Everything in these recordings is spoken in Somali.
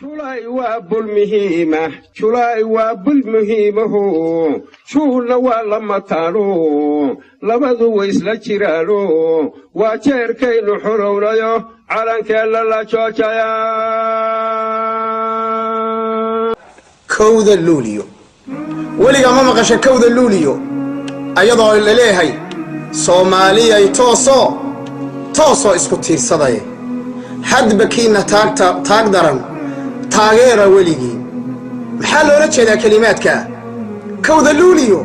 Julaay waa bul muhiima, Julaay waa bul muhiimaho, Juunna waa la mataano, labadu way isla jiraano. Waa jeerkaynu xorownayo, calankeenna la joojaya. 1-da Luuliyo, weligaa ma maqasha 1-da Luuliyo ayadoo la leeyahay Soomaaliyay toosoo toosoo isku tiirsadaya, hadba kiina taagta taag daran taageera weligii? Maxaa loola jeedaa kelimaadkaa 1-da Luuliyo?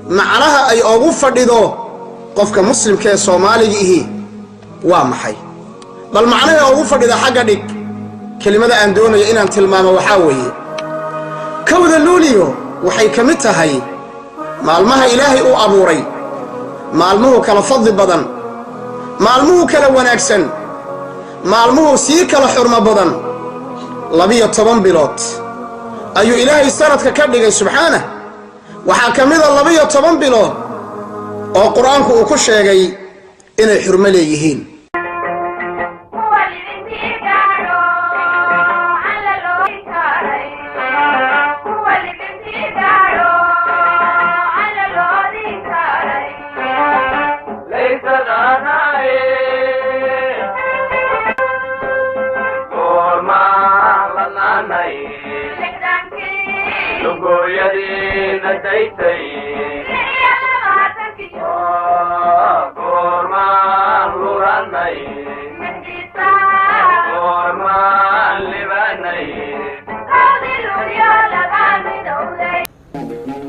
Macnaha ay ugu fadhido qofka muslimka ee Soomaaliga ihi waa maxay? Bal macnaha ugu fadhida xagga dhig. Kelimada aan doonayo inaan tilmaamo waxaa weeye, 1-da Luuliyo waxay ka mid tahay maalmaha Ilaahay uu abuuray, maalmuhu kala fadli badan, maalmuhu kala wanaagsan, maalmuhu sii kala xurmo badan. 12 bilood ayuu Ilaahay sanadka ka dhigay, subxaanah. Waxaa ka mida 12 bilood oo Qur-aanku uu ku sheegay inay xurmo leeyihiin.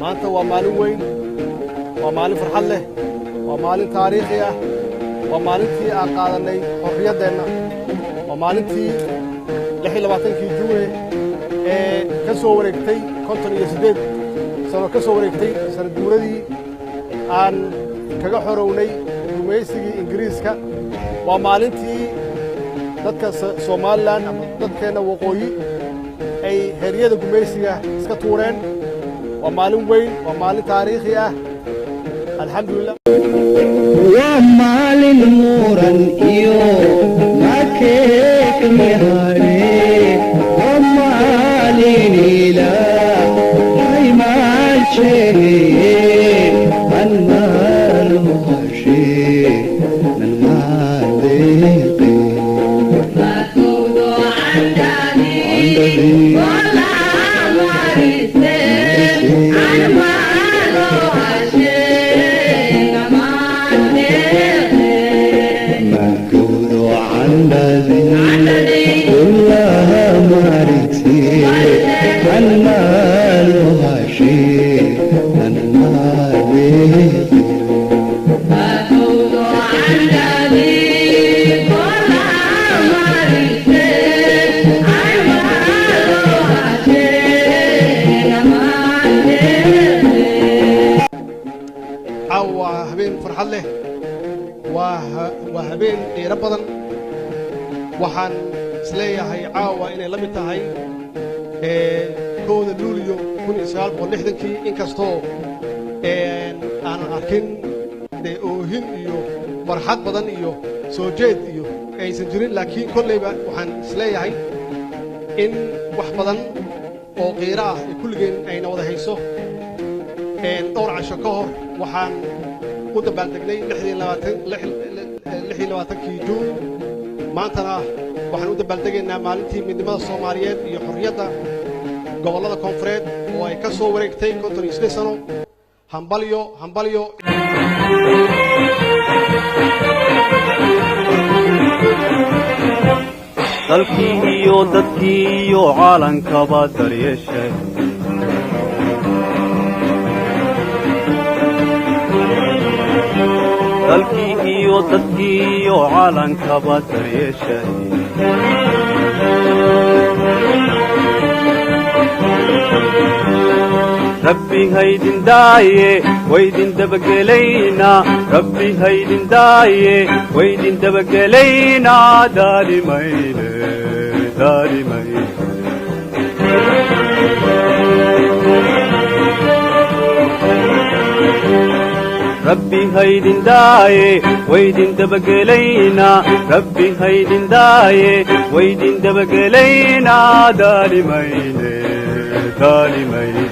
Maanta waa maalin weyn, waa maalin farxad leh, waa maalin taariikhi ah, waa maalintii aan qaadannay xorriyaddeenna, waa maalintii 26-kii Juune ee ka soo wareegtay 58 sano ka soo wareegtay sanad guuradii aan kaga xorownay gumaysigii Ingiriiska. Waa maalintii dadka Somaliland ama dadkeenna waqooyi ay heryada gumaysiga iska tuureen. Waa maalin weyn, waa maalin taariikhi ah, alxamdulilah. Waa maalin muran iyo makeekmihane, waa maalin Ilaahay majeeye anmaaluhashe nan maandeeqe. Makowdo candhadi kullaha maarigte anmaaluhashe nan maandeeqe. Caawa waa habeen farxad leh, waa habeen qiiro badan. Waxaan isleeyahay caawa inay la mid tahay 1-da Luuliyo 1960-kii, inkastoo aanan arkin dee oohin iyo farxad badan iyo soo jeed iyo aysan jirin, laakiin kolleyba waxaan isleeyahay in wax badan oo qiiro ah ee kulligeen ayna wada hayso. Dhowr casho ka hor waxaan u dabaaldegnay 26-kii Juun, maantana waxaan u dabaaldegaynaa maalintii midnimada Soomaaliyeed iyo xorriyadda gobollada koonfureed oo ay ka soo wareegtay 58 sano. Hambalyo, hambalyo. Dalkii iyo dadkii iyo caalankaba daryeeshay, dalkii iyo dadkii iyo caalankaba daryeeshay. Rabbi haydin daaye, waydin dabagelaynaa. Rabbi haydin daaye, waydin dabagelaynaa. Daalimayne, daalimayne. Rabbi haydin daaye, waydin dabagelaynaa. Rabbi haydin daaye, waydin dabagelaynaa. Daalimayne, daalimayne.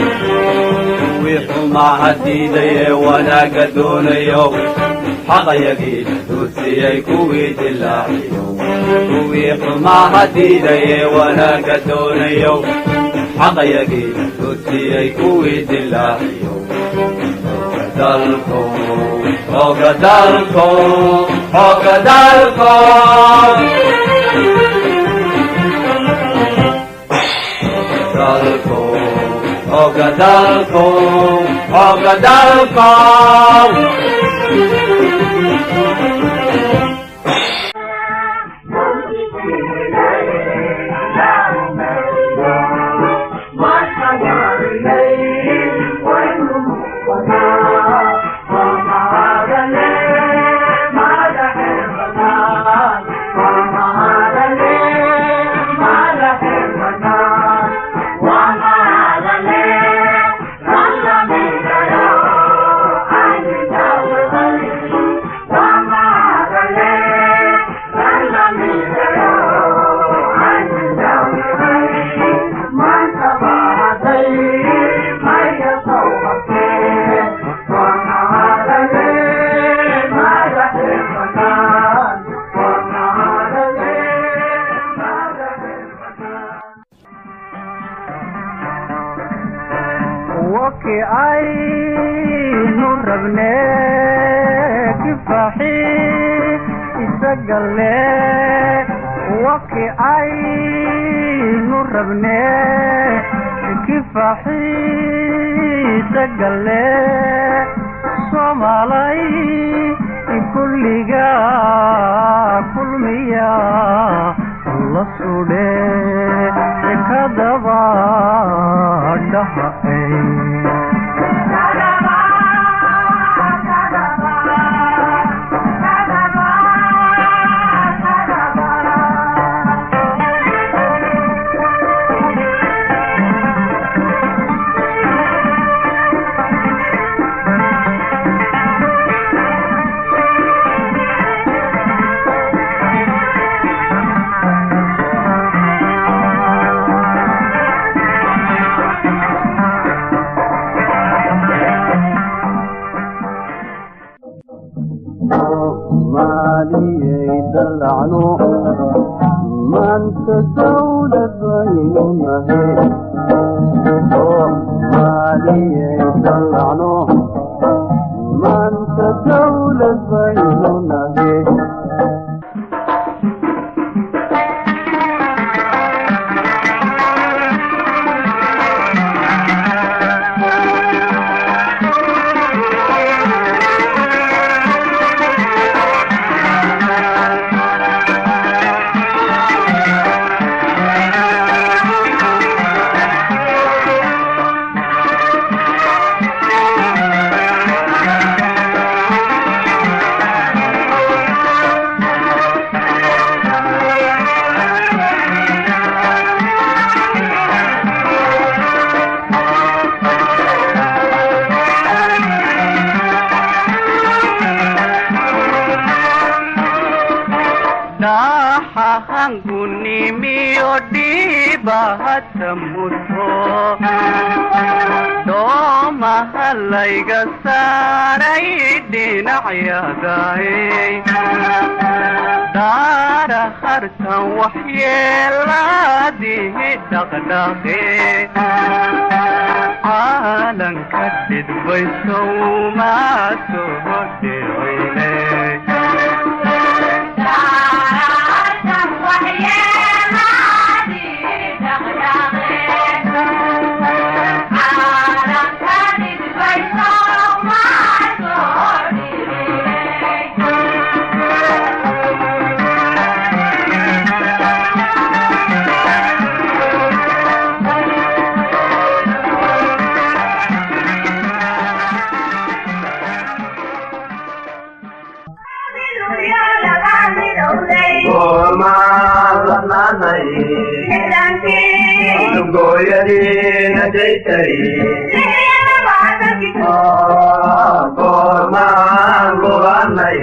Kuwii xumaa diidaye wanaagga doonayo, xaqayagii duusiyey kuwii dilaaciyo. Kuwii xumaha diidaye wanaagga doonayo, xaqayagii duusiyey kuwii dilaaciyo. Dalko, xooga dalko, xooga dalko, dalko, xooga dalko, xooga dalko. Waki aynu rabne kifaxi isagale, waki aynu rabne kifaxi isagale. Soomaalay kulliga kulmiya la sudhe kadaba dhaha. Soomaaliyay dallacno, maanta dawlad baynu nahay. Soomaaliyay dallacno, maanta dawlad baynu nahay. Dhaxahangunimiyo dhibahata muto doomaha layga saaray dhinacyadaay, daara hartan waxyeelaadihi dhaqdhaqe, caalanka dhidbaysow maa soo dhicine. Lugooyadiina daytay, goormaan lulanay.